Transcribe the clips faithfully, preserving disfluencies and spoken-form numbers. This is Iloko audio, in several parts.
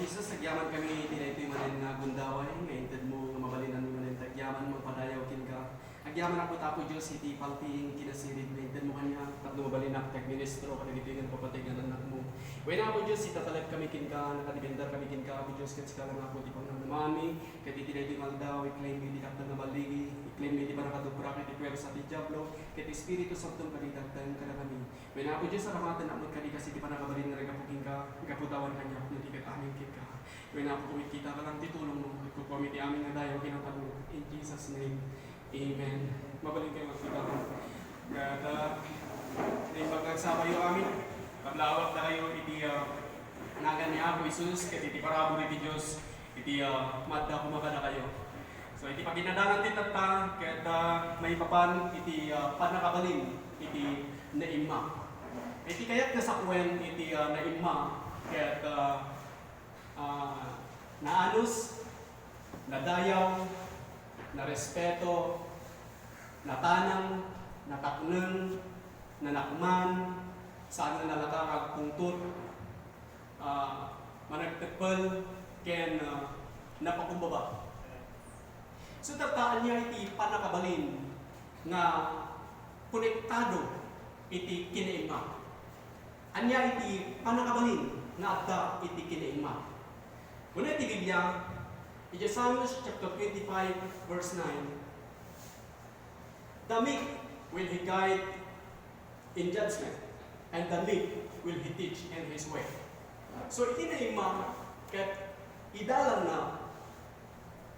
Jesus, agyaman kami iti daytoy manen nga gundaway nga intedmo nga mabalinanmi manen ti agyaman mangpadayaw kenka. Agyaman, Apo, Apo Dios, iti paltiing kinasirib nga intedmo kaniak tapno mabalinnak ti agministro kadagitoy nga napapateg nga annakmo. Wen, Apo Dios, itatalek kami kenka, nakadepender kami kenka, Apo Dios, ket sika lang, Apo, ti pangnamnamaanmi. Ket iti daytoy nga aldaw, i-claim mi ti daktel nga balligi, i-claim mi ti pannakadubrak iti puersa ti Diablo, ket Espiritu Santo, kadagitagteng kadakami. Wen, Apo Dios, aramatennak met kadi kas iti pannakabalin nga naggapu kenka, gapu ta awan kaniak no di ket amin kenka. Wen, Apo, kumitkita ka lang ti tulongmo, ket kukuam iti amin nga dayaw a kinatalno. In Jesus' name, amen. Mabalinkayo agkita. Ket, ah, iti pagkagsabayo amin, paglaawak dakayo iti, ah, nagan ni Apo Jesus, ket iti parabur iti Dios, iti, ah, madda koma kadakayo. So, iti paginadanan ti tatta, ket, ah, maipapan iti, ah, pannakabalin iti naimma. Iti kayat nga sakuen iti, ah, naimma, ket, ah, ah, naanus, nadayaw, narespeto, natanang, natakneng, nanakman, saan nga nalaka nga agpungtot, ah, managteppel, ken, ah, napakumbaba. So, tatta, ania iti pannakabalin nga konektado iti kinaimma? Ania iti pannakabalin nga adda iti kinaimma? Kuna iti Biblia, iti Psalms chapter twenty-five, verse nine, "The meek will he guide in judgment, and the meek will he teach in his way." So, iti naimma, ket idalanna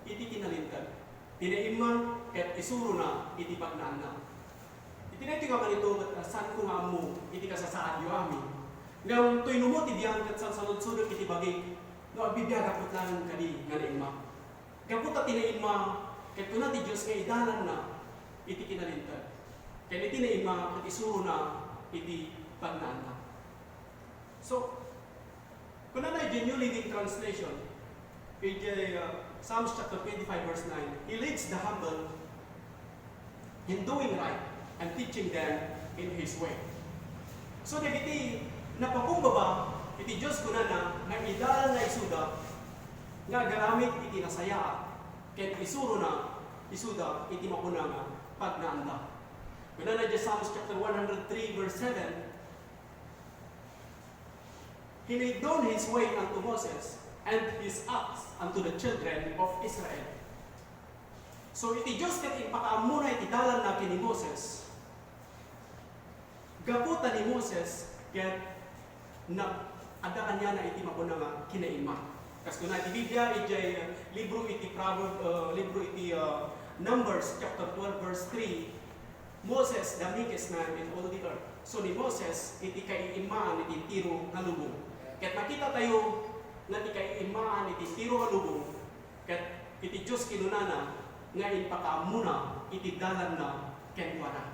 iti kinalinteg. Ti naimma, ket isurona iti pagnaanna. Iti daytoy nga kanito, ket, ah, saanko nga ammo iti kasasaadyo amin. Ngem toy no mo ti biag, ket sansaludsodek iti bagik no agbibiagak met laeng kadi nga naimma. Gapu ta ti naimma, ket kuna ti Dios nga idalanna iti kinalinteg. Ken iti naimma, ket isurona iti pagnaanna. So, kunana idiay New Living Translation, idiay, uh, Psalms chapter twenty-five, verse nine, "He leads the humble in doing right and teaching them in his way." So, dagiti napakumbaba iti Dios, kunana nga idalanna isuda nga agaramid iti nasayaat, ken isurona isuda iti makuna nga pagnaanda. Kunana idiay Psalms chapter one hundred three, verse seven, "He made known his way unto Moses, and his acts unto the children of Israel." So, iti Dios ket impakaammona iti dalanna ken ni Moses. Gapu ta ni Moses ket na, adda kaniana iti makuna nga kinaimma. Kas kuna iti Biblia, idiay libro iti Proverb, uh, libro iti, uh, Numbers chapter twelve, verse three, "Moses, the meekest man in all the earth." So, ni Moses iti kaiimmaan iti entero nga lubong. Ket makitatayo nga ti kaiimmaan iti entero nga lubong, ket iti Dios kinunana nga impakaammona iti dalanna kenkuana.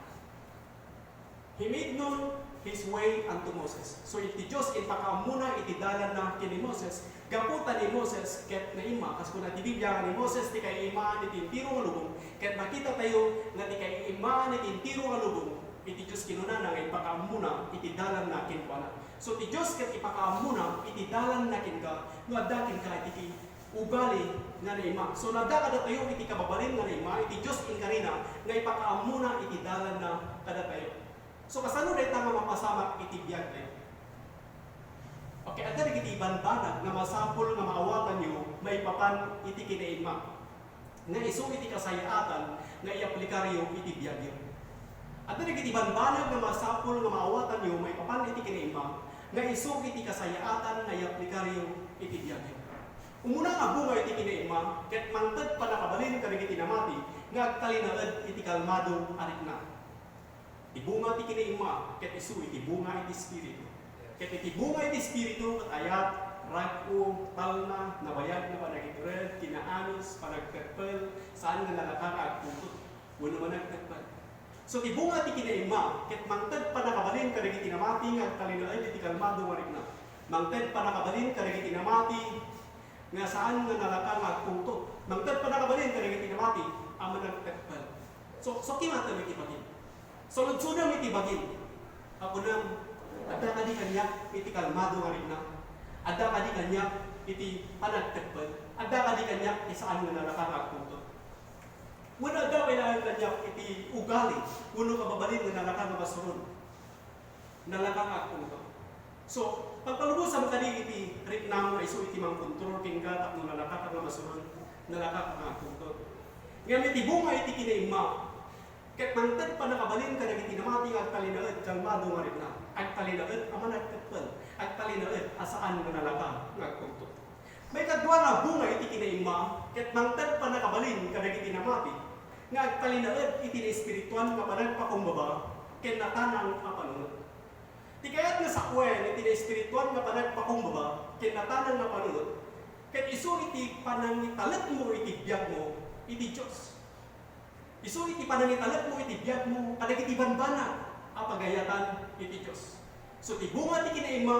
"He made known his way unto Moses." So, iti Dios impakaammona iti dalanna ken ni Moses. Gapu ta ni Moses ket naimma, kas kuna ti Biblia, ni Moses ti kaiimmaan iti entero nga lubong, ket makitatayo nga ti kaiimmaan iti entero nga lubong, iti Dios kinunana nga impakaammona iti dalanna kenkuana. So, ti Dios ket ipakaammona iti dalanna kenka, no adda kenka iti ki-, ugali nga naimma. So, nadda kadatayo iti kababalin nga naimma, iti Dios inkarina nga ipakaammona iti dalanna kadatayo. So, kasano dayta nga mapasamak iti biagtayo? Okay, adda dagiti banbanag nga masapul nga maawatanyo maipapan iti kinaimma, nga isu iti kasayaatan nga iaplikaryo iti biagyo. Adda dagiti banbanag nga masapul nga maawatanyo maipapan iti kinaimma, nga isu iti kasayaatan nga iaplikaryo iti biagyo. Umuna nga bunga iti kinaimma, ket mangted pannakabalin kadagiti namati nga agtalinaed iti kalmado a rikna. Ti bunga ti kinaimma ket isu iti bunga iti Espiritu. Ket iti bunga iti Espiritu ket ayat, rag-o, talna, nabayag nga panagitred, kinaanus, panagteppel, saan nga nalaka nga agpungtot wenno managteppel. So, ti bunga ti kinaimma ket mangted pannakabalin kadagiti namati nga agtalinaed iti kalmado nga rikna. Mangted pannakabalin kadagiti namati nga saan nga nalaka nga agpungtot. Mangted pannakabalin kadagiti namati a managteppel. So, so kimatem iti bagim. Saludsodem iti bagim. Apo, adda kadi kaniak iti kalmado nga rikna? Adda kadi kaniak iti panagteppel. Adda kadi kaniak ti saan nga nalaka nga agtungtol? Wenno adda pay laeng kaniak iti ugali wenno kababalin nga nalaka nga masuron? Nalaka nga agtungtol. So, pagpalubosam kadi iti riknam nga isu iti mangkontrol kenka tapno nalaka ka nga masuron, nalaka ka nga agtungtol. Ngem iti bunga iti kinaimma, ket mangted pannakabalin kadagiti namati nga agtalinaed, kalmado nga riknam, agtalinaed a managteppel, agtalinaed a saan nga nalaka nga agtungtol. Maikadua nga bunga iti kinaimma, ket mangted pannakabalin kadagiti namati nga agtalinaed iti naespirituan nga panagpakumbaba ken natanang a panunot. Ti kayat nga sakuen iti naespirituan nga panagpakumbaba ken natanang a panunot, ket isu iti panangitaletmo iti biagmo iti Dios. Isu iti panangitaletmo iti biagmo kadagiti banbanag a pagayatan iti Dios. So, ti bunga ti kinaimma,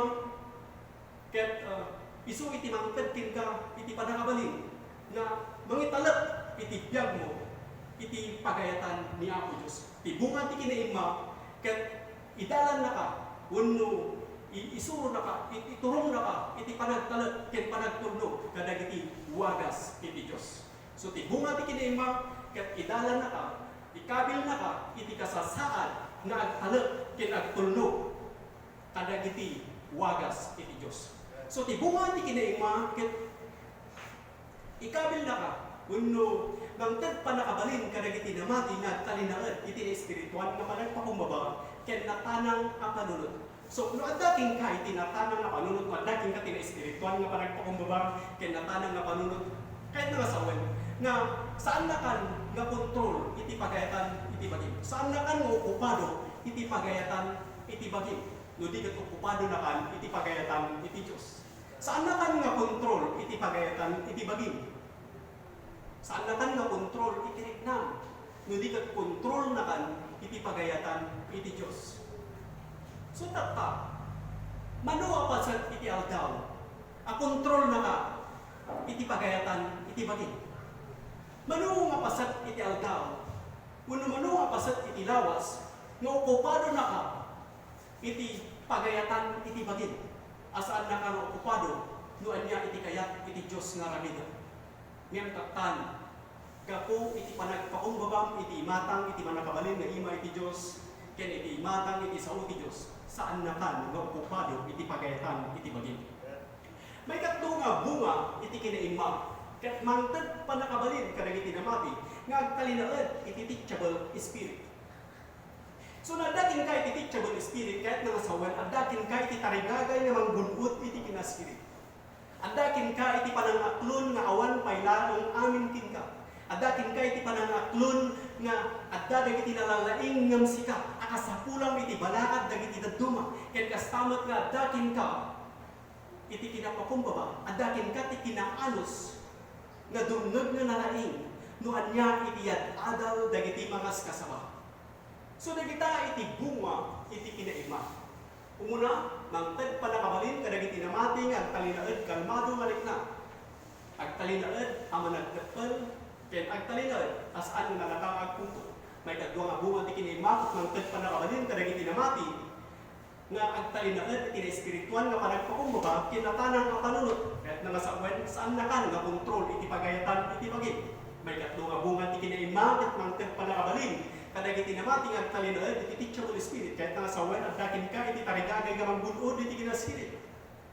ket, ah, isu iti mangted kenka iti pannakabalin nga mangitalek iti biagmo iti pagayatan ni Apo Dios. Ti bunga ti kinaimma, ket idalannaka wenno i-, isuronaka, i-, iturongdaka iti panagtalek ken panagtulnog kadagiti wagas iti Dios. So, ti bunga ti kinaimma, ket idalannaka, ikabilnaka iti kasasaad nga agtalek ken agtulnog kadagiti wagas iti Dios. So, ti bunga ti kinaimma, ket ikabilnaka wenno mangted pannakabalin kadagiti namati nga agtalinaed iti naespirituan nga panagpakumbaba ken natanang a panunot. So, no adda kenka iti natanang nga panunot, no adda kenka ti naespirituan nga panagpakumbaba ken natanang nga panunot, kayatna nga sawen nga saannakan nga kontrol iti pagayatan iti bagim. Saannakan nga okupado iti pagayatan iti bagim, no di ket okupadonakan iti pagayatan iti Dios. Saannakan nga kontrol iti pagayatan iti bagim. Saannakan nga kontrol iti riknam, no di ket kontrolnakan iti pagayatan iti Dios. So, tatta, mano a paset iti aldaw a kontrolnaka iti pagayatan iti bagim? Mano nga paset iti aldaw wenno mano nga paset iti lawas nga okupadonaka iti pagayatan iti bagim, a saannaka nga okupado no ania iti kayat iti Dios nga aramidem. Ngem tattan, gapu iti panagpakumbabam iti imatang iti pannakabalin nga ima iti Dios, ken iti imatang iti sao ti Dios, saannakan nga okupado iti pagayatan iti bagim. Maikatlo nga bunga iti kinaimma, ket mangted pannakabalin kadagiti namati nga agtalinaed iti teachable spirit. So, no adda kenka iti teachable spirit, kayatna nga sawen, adda kenka iti tarigagay nga manggun-od iti kinaspirit. Adda kenka iti panangaklon nga awan pay laeng amin kenka. Adda kenka iti panangaklon nga adda dagiti nalalaing ngem sika a kasapulam iti balakad dagiti dadduma, ken kasta met nga adda kenka iti kinapakumbaba, adda kenka ti kinaanus nga dumngeg nga nalaing no ania iti yad-adal dagiti mangaskasaba. So, dagita iti bunga iti kinaimma. Umuna, mangted pannakabalin kadagiti namati nga agtalinaed kalmado nga riknam. Agtalinaed a managteppel, ken agtalinaed a saan nga nalaka nga agtungtol. Maikadua nga bunga ti kinaimma, mangted pannakabalin kadagiti namati nga agtalinaed iti naespirituan nga panagpakumbaba ken natanang a panunot. Kayatna nga sawen, saannakan nga kontrol iti pagayatan iti bagim. Maikatlo nga bunga ti kinaimma, ket mangted pannakabalin kadagiti namati nga agtalinaed iti teachable spirit. Kayatna nga sawen, adda kenka iti tarigagay nga manggun-od iti kinaspirit.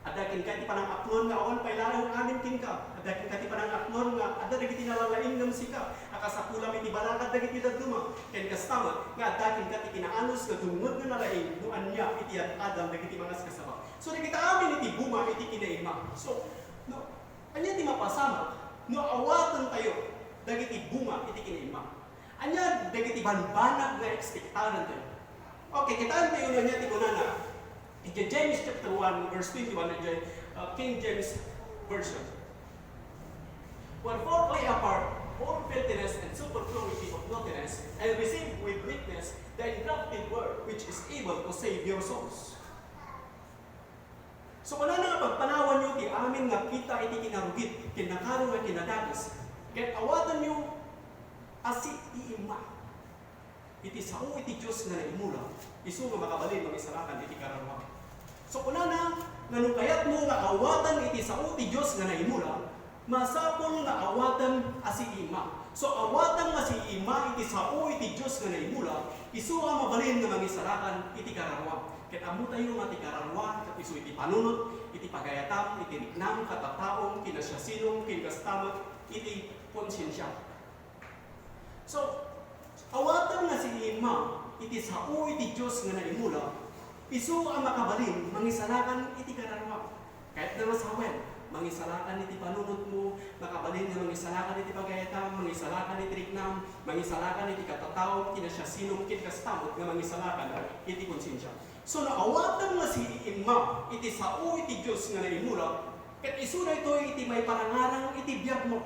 Adda kenka iti panangaklon nga awan pay laeng amin kenka. Adda kenka iti panangaklon nga adda dagiti nalalaing ngem sika a kasapulam iti balakad dagiti dadduma. Ken kasta met nga adda kenka ti kinaanus nga dumngeg nga nalaing no ania iti yad-adal dagiti mangaskasaba. So, dagita amin iti bunga iti kinaimma. So, no, ania ti mapasamak no awatentayo dagiti bunga iti kinaimma? Ania dagiti banbanag nga ekspektarantayo? Okay, kitaentayo no ania ti kunana. Idiay James chapter one, verse twenty-one, idiay, uh, King James Version. "Wherefore lay apart all filthiness and superfluity of naughtiness, and receive with meekness the engrafted word which is able to save your souls." So, kunana nga pagpanawanyo ti amin nga kita iti kinarugit, ken nakaro nga kinadakes, ket awatenyo a siimma iti sao iti Dios nga naimula, isu nga makabalin mangisalakan iti kararuayo. So, kunana, Nga no kayatmo nga awaten iti sao ti Dios nga naimula, masapul nga awatem a siimma. So, awatem nga siimma iti sao iti Dios nga naimula, isu a mabalin nga mangisalakan iti kararuam. Ket ammotayo nga ti kararuam, ket isu iti panunot, iti pagayatam, iti riknam, katataom, kinasiasinom, ken kasta met iti konsensia. So, awaten nga siimma iti sao iti Dios nga naimula, isu a makabalin mangisalakan iti kararuam. Kayatna nga sawen, mangisalakan iti panunotmo, makabalin nga mangisalakan iti pagayatam, mangisalakan iti riknam, mangisalakan iti katataom, kinasiasinom, ken kasta met nga mangisalakan iti konsensia. So, no awaten nga siimma iti sao iti Dios nga naimula, ket isu daytoy iti maiparangarang iti biagmo.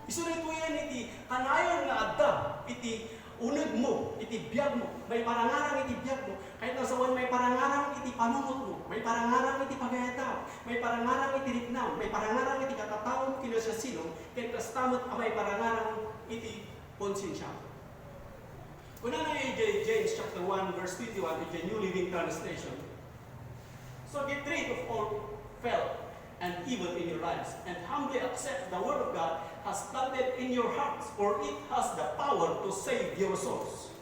Isu daytoy iti kanayon nga adda iti unegmo, iti biagmo. Maiparangarang iti biagmo. Kayatna nga sawen, maiparangarang iti panunotmo, maiparangarang iti pagayatam, maiparangarang iti riknam, maiparangarang iti katataom, kinasiasinom, ken kasta met a maiparangarang iti konsensia. Kunana idiay James chapter one, verse twenty-one, idiay New Living Translation, "So get rid of all filth and evil in your lives, and humbly accept the word of God has planted in your hearts, for it has the power to save your souls."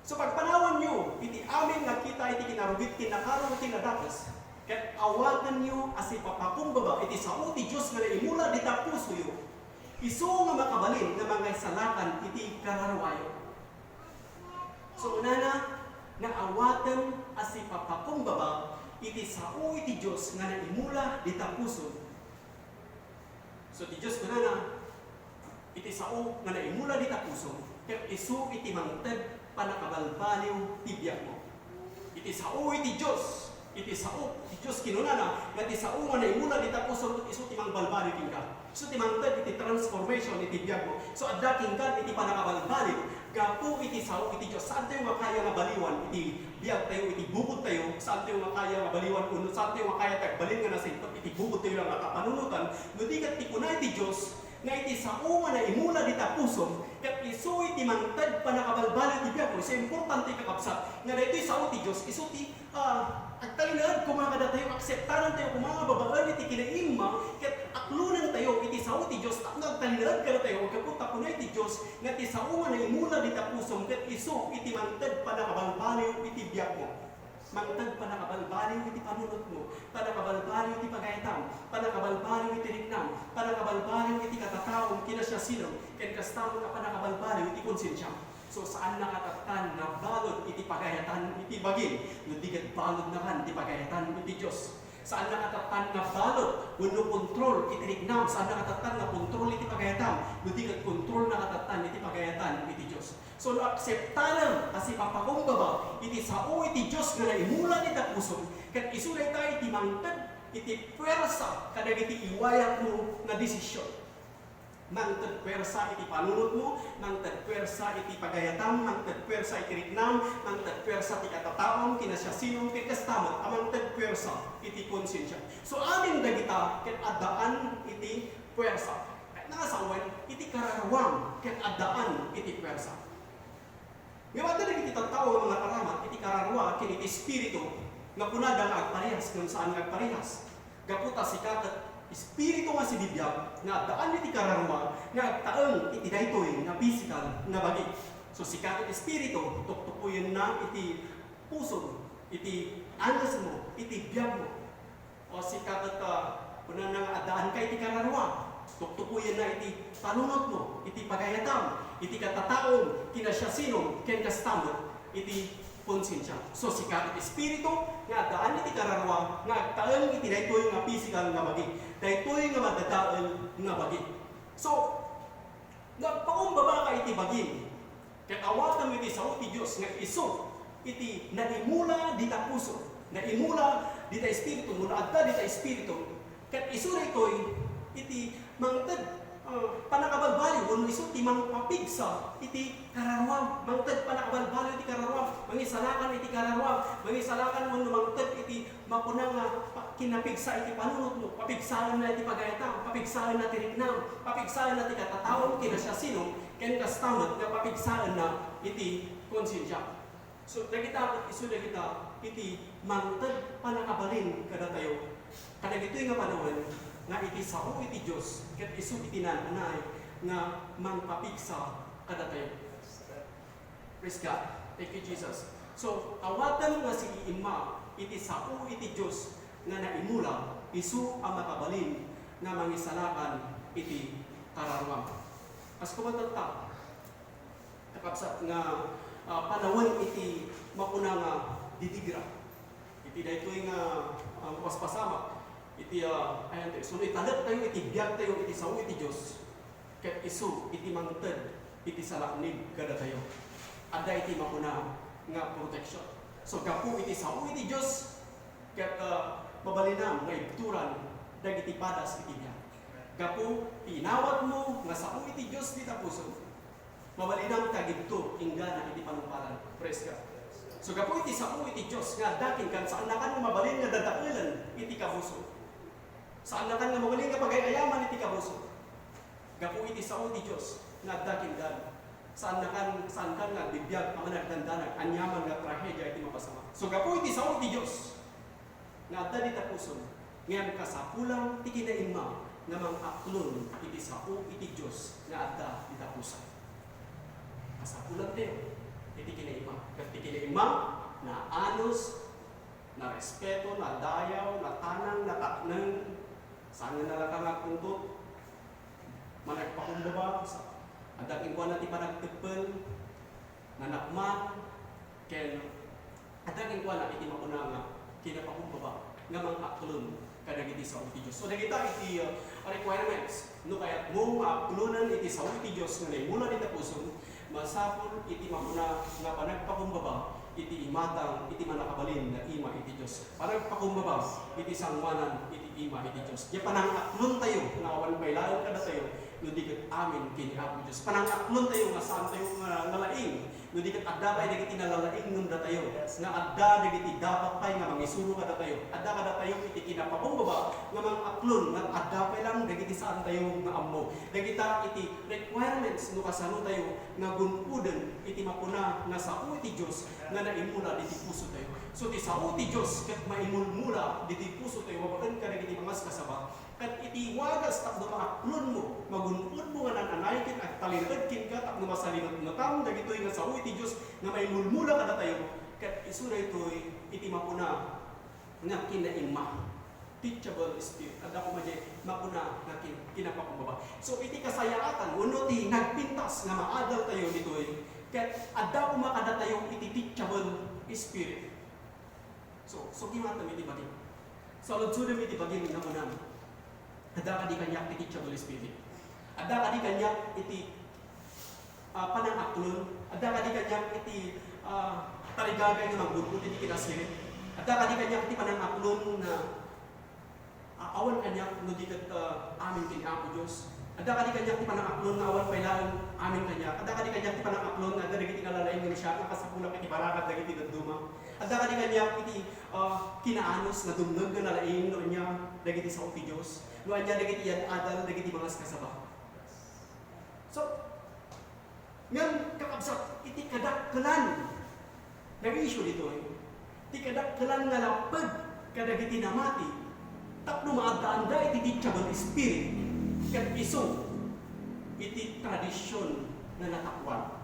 So, pagpanawanyo iti amin nga kita iti kinarugit, kinakaro, kinadakes, ket awatenyo a sipapakumbaba iti sao ti Dios nga naimula dita pusoyo, isu nga makabalin nga mangisalakan iti kararuayo. So, kunana nga awaten a sipapakumbaba iti sao iti Dios nga naimula dita puso. So, ti Dios kunana, iti sao nga naimula dita pusom, ket isu iti mangted pannakabalbaliw ti biagmo. Iti sao iti Dios, iti sao ti Dios kinunana, nga ti sao nga naimula dita pusom, ket isu ti mangbalbaliw kenka. Isu ti mangted iti transformation iti biagmo. So, adda kenka iti pannakabalbaliw, gapu iti sao iti Dios. Saantayo nga kaya nga baliwan iti biagtayo, iti bukodtayo. Saantayo nga kaya nga baliwan, wenno saantayo nga kaya ti agbalin nga nasingpet iti bukodtayo lang nga kapanunotan. No di ket ti kuna iti Dios, nga iti sao nga naimula dita pusom, ket isu iti mangted pannakabalbaliw ti biagmo. Isu importante, kakabsat, nga daytoy sao ti Dios, isu ti, ah, agtalinaed koma kadatayo, akseptarantayo koma nga babaen iti kinaimma, ket aklonentayo iti sao ti Dios, tapno agtalinaed kadatayo, gapu ta kuna iti Dios nga ti sao nga naimula dita pusom, ket isu iti mangted pannakabalbaliw iti biagmo. Mangted pannakabalbaliw iti panunotmo, pannakabalbaliw iti pagayatam, pannakabalbaliw iti riknam, pannakabalbaliw iti katataom, kinasiasinom, ken kasta met a pannakabalbaliw iti konsensiam. So, saanna katattan nga balud iti pagayatan iti bagim, no di ket balud nakan ti pagayatan iti Dios. Saanna katattan nga balud wenno kontrol iti riknam, saanna katattan nga kontrol iti pagayatam, no di ket kontrolna katattan iti pagayatan iti Dios. So, no akseptarem a sipapakumbaba iti sao iti Dios nga naimula dita pusom, ket isu dayta iti mangted iti puwersa kadagiti iwayatmo nga desisyon. Mangted puwersa iti panunotmo, mangted puwersa iti pagayatam, mangted puwersa iti riknam, mangted puwersa ti katataom, kinasiasinom, ket kasta met a mangted puwersa iti konsensiam. So, amin dagita ket addaan iti puwersa. Ket nasawen iti kararuam ket addaan iti puwersa. Ngem adda dagiti tattao nga mangiparamat iti kararua ken iti espiritu nga kunada nga agparehas ngem saan nga agparehas. Gapu ta sika ket espiritu nga sibibiag nga addaan iti kararua nga agtaeng iti daytoy nga pisikal nga bagi. So, sika ket espiritu, tuktukoyenna iti pusom, iti anesmo, iti biagmo. O sika ket, ah, kunana nga addaanka iti kararua, tuktukoyenna iti panunotmo, iti pagayatam, iti katataom, kinasiasinom, ken kasta met iti konsensia. So, sika ket espiritu nga addaan iti kararua nga agtaeng iti daytoy nga pisikal nga bagi, daytoy nga madadael nga bagi. So, no agpakumbabaka iti bagim, ket awatem iti sao ti Dios nga isu iti naimula dita puso, naimula dita espiritu, no adda dita espiritu, ket isu daytoy iti mangted, ah, pannakabalbaliw, wenno isu ti mangpapigsa iti kararuam, mangted pannakabalbaliw iti kararuam, mangisalakan iti kararuam, mangisalakan wenno mangted iti mapuna nga pa-, kinapigsa iti panunotmo, papigsaenna iti pagayatam, papigsaenna ti riknam, papigsaenna ti katataom, kinasiasinom, ken kasta met nga papigsaenna iti konsensia. So, dagita ket isu dagita iti mangted pannakabalin kadatayo kadagitoy nga panawen nga iti sao iti Dios ket isu iti naan-unay nga mangpapigsa kadatayo. Praise God. Thank you, Jesus. So, awaten nga sii-imma iti sao iti Dios nga naimula, isu a makabalin nga mangisalakan iti kararuam. Kas kumatatta, kakabsat nga, ah, panawen iti makuna nga didigra. Iti daytoy nga, ah, mapaspasamak, iti, ah, ayan tayo, isu no italektayo iti biagtayo iti sao iti Dios, ket isu iti mangted iti salaknib kadatayo. Adda iti makuna nga protection. So, gapu iti sao iti Dios, ket, ah, mabalinam nga ibturan dagiti padas iti biag. Gapu ti inawatmo nga sao iti Dios dita puso, mabalinam nga agibtur inggana iti panungpalan. Praise God. So, gapu iti sao iti Dios nga adda kenka, saannakan nga mabalin nga dadaelen iti kabuso. Saannakan nga mabalin nga pagay-ayaman iti kabuso. Gapu iti sao ti Dios nga adda kenka, saannakan, saankan nga agbibiag a managdandanag aniaman nga trahedia iti mapasamak. So, gapu iti sao ti Dios nga adda dita pusom, ngem kasapulam ti kinaimma nga mang-aklon iti sao iti Dios nga adda dita pusom. Kasapulam tayo iti kinaimma. Ket ti kinaimma, naanus, narespeto, nadayaw, natanang, natakneng, saan nga nalaka nga agtungtod, managpakumbaba, sa-, adda kenkuana ti panagteppel, nanakman, ken adda kenkuana iti makuna nga kinapakumbaba nga mang-aklon kadagiti sao ti Dios. So, dagita iti, uh, requirements. No kayatmo nga aklonen iti sao ti Dios nga naimula dita pusom, masapul iti makuna nga panagpakumbaba iti imatang iti mannakabalin nga ima iti Dios. Panagpakumbaba iti sangoanan iti ima iti Dios. Diay panang-aklontayo nga awan pay laeng kadatayo no di ket amin ken ni Apo Dios. Panang-aklontayo nga saantayo nga nalaing no di ket adda pay dagiti nalalaing ngem datayo, nga adda dagiti dapat pay nga mangisuro kadatayo. Adda kadatayo iti kinapakumbaba nga mang-aklon nga adda pay lang dagiti saantayo nga ammo. Dagita iti requirements no kasanotayo nga gun-oden iti makuna nga sao iti Dios nga naimula diti pusotayo. So, ti sao ti Dios ket maimulmula diti pusotayo babaen kadagiti mangaskasaba. Ket iti wagas tapno maaklonmo, magun-odmo nga naan-anay ken agtalinaed kenka tapno masalingetngetam dagitoy nga sao iti Dios nga maimulmula kadatayo, ket isu daytoy iti makuna nga kinaimma. Teachable spirit. Adda koma diay makuna nga kin-, kinapakumbaba. So, iti kasayaatan, wenno ti nagpintas nga maadaltayo ditoy, ket adda koma kadatayo iti teachable spirit. So, sugimatem iti bagim. Saludsodem iti bagim nga kunam, adda kadi kaniak ti teachable spirit? Adda kadi kaniak iti, ah, panangaklon? Adda kadi kaniak iti, ah, tarigagay nga manggurbut iti kinasirit? Adda kadi kaniak iti panangaklon nga, ah, awan kaniak no di ket, ah, amin ken Apo Dios? Adda kadi kaniak ti panangaklon nga awan pay laeng amin kaniak? Adda kadi kaniak ti panangaklon nga adda dagiti nalalaing ngem siak nga kasapulak iti baragad dagiti dadduma? Adda kadi kaniak iti, ah, kinaanus nga dumngeg nga nalaing no ania dagiti sao ti Dios, no ania dagiti yad-adal dagiti mangaskasaba? So, ngem, kakabsat, iti kadakkelan nga issue ditoy, ti kadakkelan nga lapped kadagiti namati tapno maaddaanda iti teachable spirit ket isu iti tradision nga natakuan.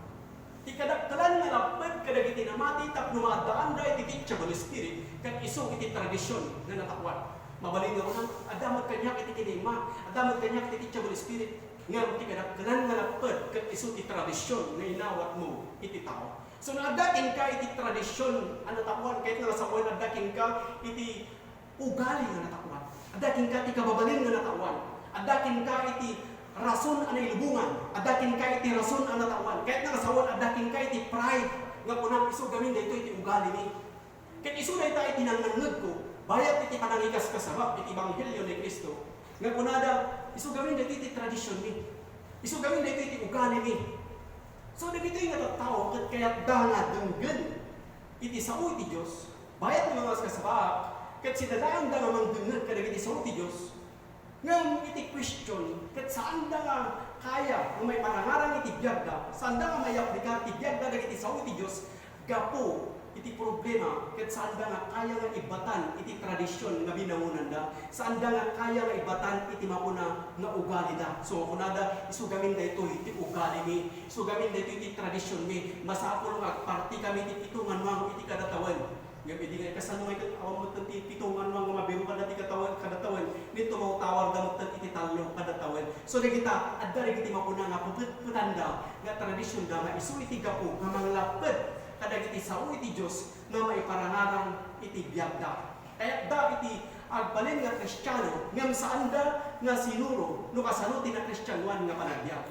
Ti kadakkelan nga lapped kadagiti namati tapno maaddaanda iti teachable spirit ket isu iti tradision nga natakuan. Mabalin nga kunam, adda met kaniak iti kinaimma, adda met kaniak iti teachable spirit, ngem ti kadakkelan nga lapped ket isu ti tradision nga inawatmo iti tao. So, no adda kenka iti tradision a natakuan, ket nga sawen adda kenka iti ugali nga natakuan. Adda kenka ti kababalin nga natakuan. Adda kenka iti rason a nailubongan. Adda kenka iti rason a natakuan. Ket nga sawen adda kenka iti pride nga kunam, isu gamin daytoy ti ugalimi. Ket isu dayta iti nangnangngegko, bayat iti panangikaskasabak iti ebanghelio ni Cristo, nga kunada, isu gamin daytoy ti tradisionmi. Isu gamin daytoy ti ugalimi. So, dagitoy nga tattao ket kayatda nga denggen iti sao iti Dios, bayat nga mangaskasabak, ket sidadaanda nga mangdengngeg kadagiti sao ti Dios. Ngem iti question, ket saanda nga kaya nga maiparangarang iti biagda, saanda nga maiaplikar ti biagda dagiti sao iti Dios gapu Iti problema, ket saanda nga kaya nga ibatan iti tradision nga binangonanda. Saanda nga kaya nga ibatan iti mapuna nga ugalida. So, kunada, isu gamin daytoy ti ugalimi. Isu gamin daytoy ti tradisionmi. Masapul nga agparti kami ti pito nga nuang iti kada tawen. Ngem idi nga, kasano nga ket awan met ti pito nga nuang nga mabiruan dati katawen, kada tawen? Ni tumawtawar da met iti tallo kada tawen. So, dagita, adda dagiti mapuna nga puputputanda nga tradisionda nga isu iti gapu nga manglapped kadagiti sao iti Dios nga maiparangarang iti biagda. Kayatda iti agbalin nga Kristiano, ngem saanda nga sinuro no kasano ti nakristianoan nga panagbiag.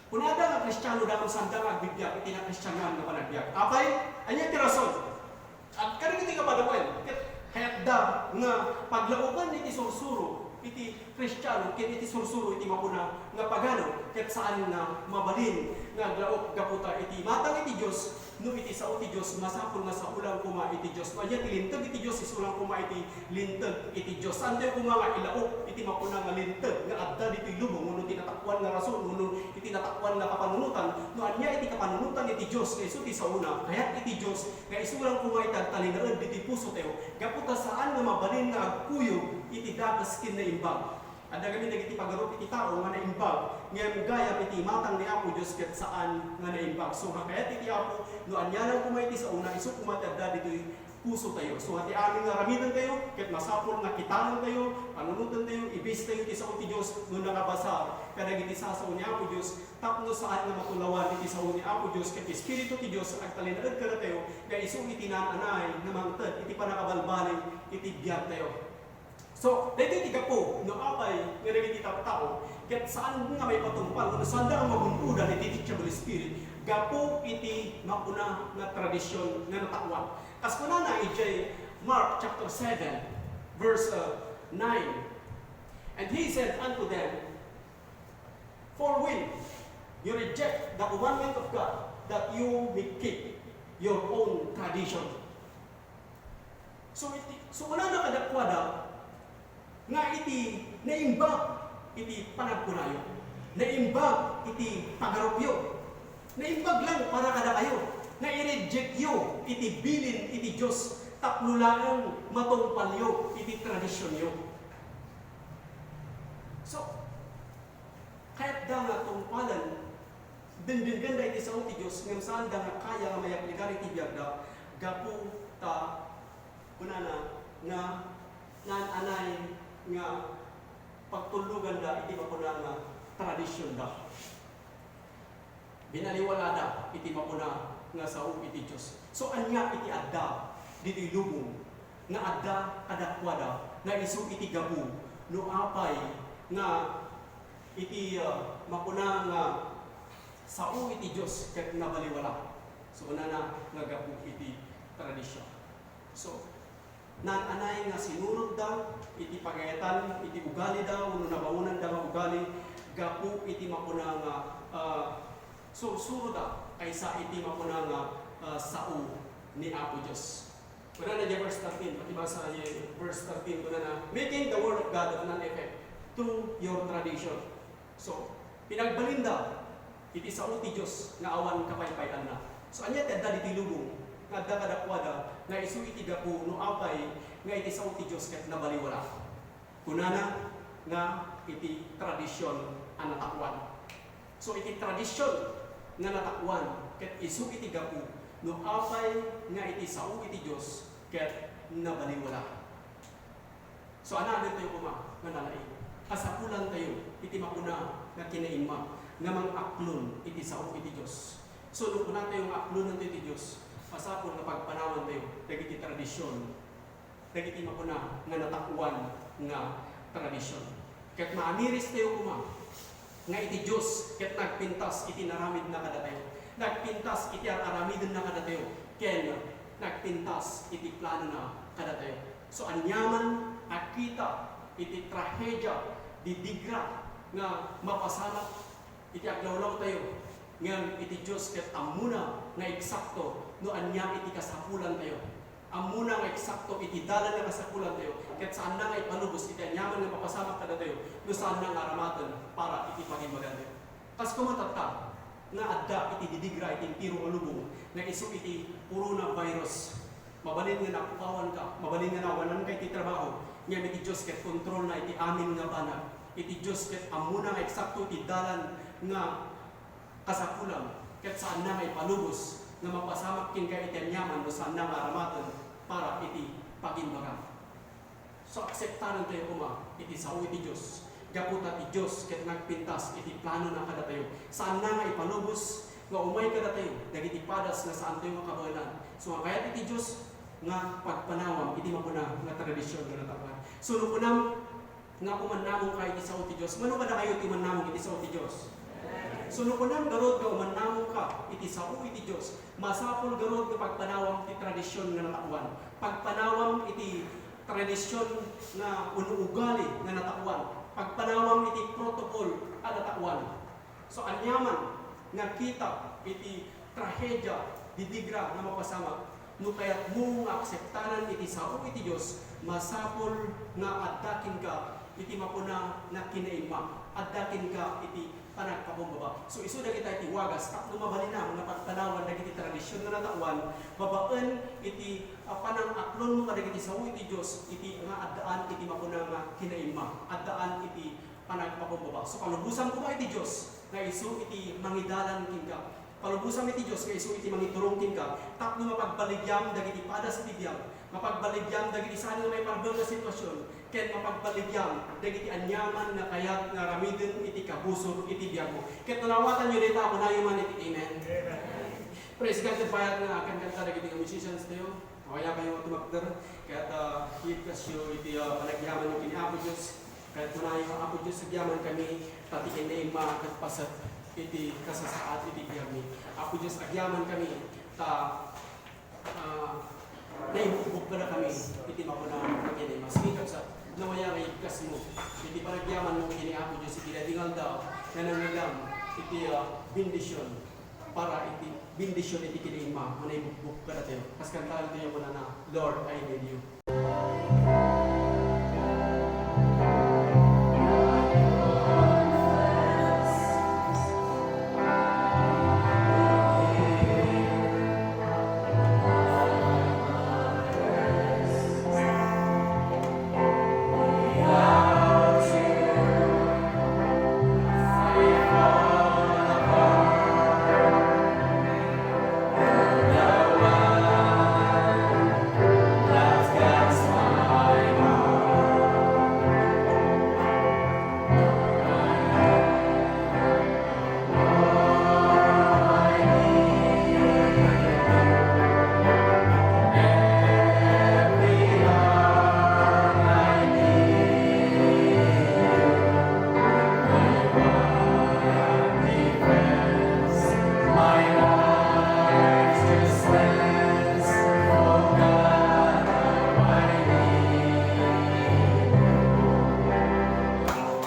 Kunada nga Kristiano, dagiti saanda nga agbibiag iti nakristianoan nga panagbiag. Apay, ania ti rason? At kadagiti nga padawen, ket kayatda nga paglaokan iti sursuro iti Kristiano ken iti sursuro iti mapuna nga pagano, ket saan nga mabalin nga aglaok gapu ta iti matang iti Dios, no iti sao ti Dios, masapul nga sao lang koma iti Dios. No ania ti linteg iti Dios, isu lang koma iti linteg iti Dios. Saantayo koma nga ilaok iti mapuna nga linteg nga adda ditoy lubong, wenno ti natakuan nga rason, wenno iti natakuan nga kapanunotan. No ania iti kapanunotan iti Dios nga isu ti saona, kayat iti Dios nga isu lang koma iti agtalinaed ditoy pusotayo, gapu ta saan nga mabalin nga agkuyog iti dakes ken naimbag. Adda ngamin dagiti pagarup iti tao nga naimbag, ngem gayam iti imatang ni Apo Dios ket saan nga naimbag. So, kayat iti Apo, no ania lang koma iti saona, isu koma ti adda ditoy pusotayo. So, ti amin nga aramidentayo, ket masapul nga kitaentayo, panunotentayo, ibisitayo ti sao ti Dios no nakabasar kadagiti sasao ni Apo Dios, tapno saan nga matulawan iti sao ni Apo Dios ket Espiritu ti Dios agtalinaed kadatayo nga isu iti naan-anay nga mangted iti pannakabalbaliw iti biagtayo. So, daytoy ti gapu no apay nga dagiti tattao ket saan nga maipatungpal wenno saanda nga magun-odan iti teachable spirit gapu iti mapuna nga tradision nga natakuan. Kas kunana idiay Mark chapter seven, verse, uh, nine, "And he said unto them, For when you reject the commandment of God, that you may keep your own tradition." So, iti, so, kunana kadakuada nga iti naimbag iti panagkunayo, naimbag iti pagarupyo, naimbag lang para kadakayo, nga i-rejectyo iti bilin iti Dios tapno laeng matungpalyo iti tradisionyo. So, kayatda nga tungpalen, dengdengnganda iti sao ti Dios, ngem saanda nga kaya nga mayakligar iti biagda, gapu ta kunana nga naan-anay nga pagtulloganda iti mapuna nga tradisionda. Binaliwalada iti mapuna nga sao iti Dios. So, ania iti adda ditoy lubong nga adda kadakuada nga isu iti gapu no apay nga iti, ah, mapuna nga sao iti Dios ket nabaliwala? So, kunana nga gapu iti tradision. So, naan-anay nga sinurotda iti pagayatan, iti ugalida, wenno nabangonanda nga ugali, gapu iti mapuna nga, ah, sursuroda kaysa iti mapuna nga, ah, sao ni Apo Dios. Kunana diay verse thirteen, pakibasa diay verse thirteen, kunana, "Making the word of God of none effect through your tradition." So, pinagbalinda iti sao ti Dios nga awan kapaypayanna. So, ania ti adda ditoy lubong nga adda kadakuada nga isu iti gapu no apay nga iti sao ti Dios ket nabaliwala? Kunana nga iti tradision a natakuan. So, iti tradision nga natakuan ket isu iti gapu no apay nga iti sao iti Dios ket nabaliwala. So, ania daytoy koma nga nalaing? Kasapulantayo iti mapuna nga kinaimma nga mang-aklon iti sao iti Dios. So, no kunatayo nga aklonentayo ti Dios, masapul nga pagpanawantayo dagiti tradision, dagiti mapuna nga natakuan nga tradision. Ket maamiristayo koma nga iti Dios ket nagpintas iti naramidna kadatayo, nagpintas iti ar-aramidenna kadatayo, ken nagpintas iti planona kadatayo. So, aniaman a kita iti trahedia, didigra nga mapasamak iti aglawlawtayo, ngem iti Dios ket ammona nga eksakto no ania iti kasapulantayo. Ammona nga eksakto iti dalan nga kasapulantayo, ket saanna nga ipalubos iti aniaman nga mapasamak kadatayo no saanna nga aramaten para iti pagimbagantayo. Kas koma tatta, nga adda iti didigra iti entero a lubong nga isu iti coronavirus. Mabalin nga napukawanka, mabalin nga nawananka iti trabaho, ngem iti Dios ket kontrolna iti amin nga banag. Iti Dios ket ammona nga eksakto iti dalan nga kasapulam, ket saanna nga ipalubos nga mapasamak kenka iti aniaman no saanna nga aramaten para iti pagimbagam. So, akseptarantayo koma iti sao iti Dios. Gapu ta ti Dios ket nagpintas iti planona kadatayo. Saanna nga ipalubos nga umay kadatayo dagiti padas nga saantayo nga kabaelan. So, nga kayat iti Dios nga pagpanawam iti mapuna nga tradision nga nataoan. So, no kunam nga umannamongka iti sao ti Dios, mano kadakayo ti umannamong iti sao ti Dios? So, no kunam garud nga umannamongka iti sao iti Dios, masapul garud nga pagpanawam ti tradision nga nataoan. Pagpanawam iti tradision nga wenno ugali nga nataoan, pagpanawam iti protocol a nataoan. So, aniaman nga kita iti trahedia, didigra nga mapasamak, no kayatmo nga akseptanan iti sao iti Dios, masapul nga adda kenka iti mapuna nga kinaimma, adda kenka iti panagpakumbaba. So, isu dagita iti wagas tapno mabalinam nga pagpanawan dagiti tradision nga nataoan babaen iti, ah, panang-aklonmo kadagiti sao iti Dios iti nga addaan iti mapuna nga kinaimma, addaan iti panagpakumbaba. So, kalubosan koma iti Dios nga isu iti mangidalan kenka. Kalubosan iti Dios nga isu iti mangiturong kenka tapno mapagbaligyam dagiti padas iti biag, mapagbaligyam dagiti saan nga maiparbeng nga sitwasyon, ken mapagbaligyam dagiti aniaman nga kayat nga aramiden iti kabusor iti biagmo. Ket no naawatanyo dayta, kunayo man iti amen. Amen. Praise God, ket bayat nga kankanta dagiti nga musicians tayo. Awayayo nga tumakder, ket, ah, ibkasyo iti, ah, panagyamanyo ken ni Apo Dios. Ket kunayo, Apo Dios, agyamankami, ta ti kinaimma ket paset iti kasasaad iti biagmi. Apo Dios, agyamankami, ta, ah, naibukbok kadakami iti mapuna nga kinaimma. Sige, kabsat, nawaya nga ibkasmo iti panagyamanmo ken ni Apo Dios iti daytoy nga aldaw nga nangngegam iti, ah, bendision. Para iti bendision iti kinaimma nga naibukbok kadatayo. Kas kantaentayo kunana, "Lord, I need you."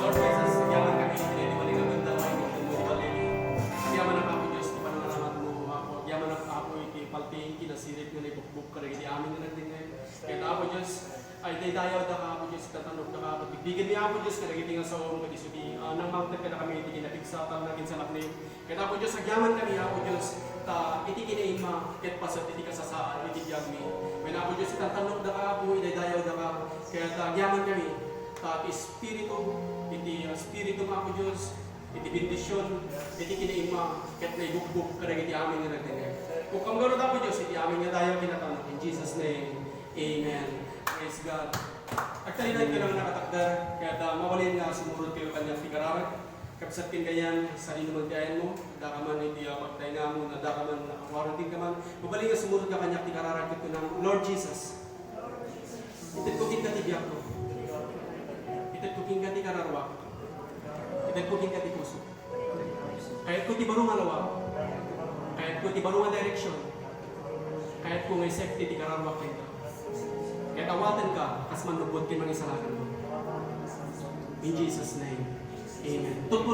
Lord Jesus, agyaman kami iti daytoy malikabenta nga inigdem mo iti balay. Agyamanak, Apo Dios, ti panangaramatmo, Apo. Agyamanak, Apo, iti paltiing kinasirib nga naibukbok kadagiti amin nga nagdengngeg. Ket, Apo Dios, ay daydayawdaka, Apo Dios, itatannogdaka, ket bigbigenmi, Apo Dios, kadagiti nga saom, ket isu ti, ah, nangmangted kadakami iti kinapigsatanna ken salaknib. Ket, Apo Dios, agyamankami, Apo Dios, ta iti kinaimma ket paset iti kasasaad iti biagmi. Wen, Apo Dios, itantannokdaka, Apo, idaydayawdaka. Ket, ah, agyamankami, ta ti Espiritu, iti, ah, Espiritu, Apo Dios, iti bendision, iti kinaimma ket naibukbok kadagiti amin nga nagdengngeg. Ukkam garud, Apo Dios, iti amin nga dayaw kinatannok. In Jesus' name, amen. Praise God. Agtalinaed ka nga nakatakder, ket, ah, mabalin nga sumurot kayo kaniak ti kararag. Kabsat ken gayan, sadino man ti ayanmo, adda ka man iti, ah, pagtaynamon, adda ka man, ah, quarantine ka man, mabalin nga sumurot ka kaniak ti kararag ket kunam, "Lord Jesus, itedko kenka ti biagko. Itedko kenka ti kararuak. Itedko kenka ti puso. Kayatko ti baro nga lawag. Kayatko ti baro nga direksion. Kayatko nga i-safety ti kararuak kenka. Ket awatenka kas mannupot ken mangisalakan." In Jesus' name, amen. Tutmo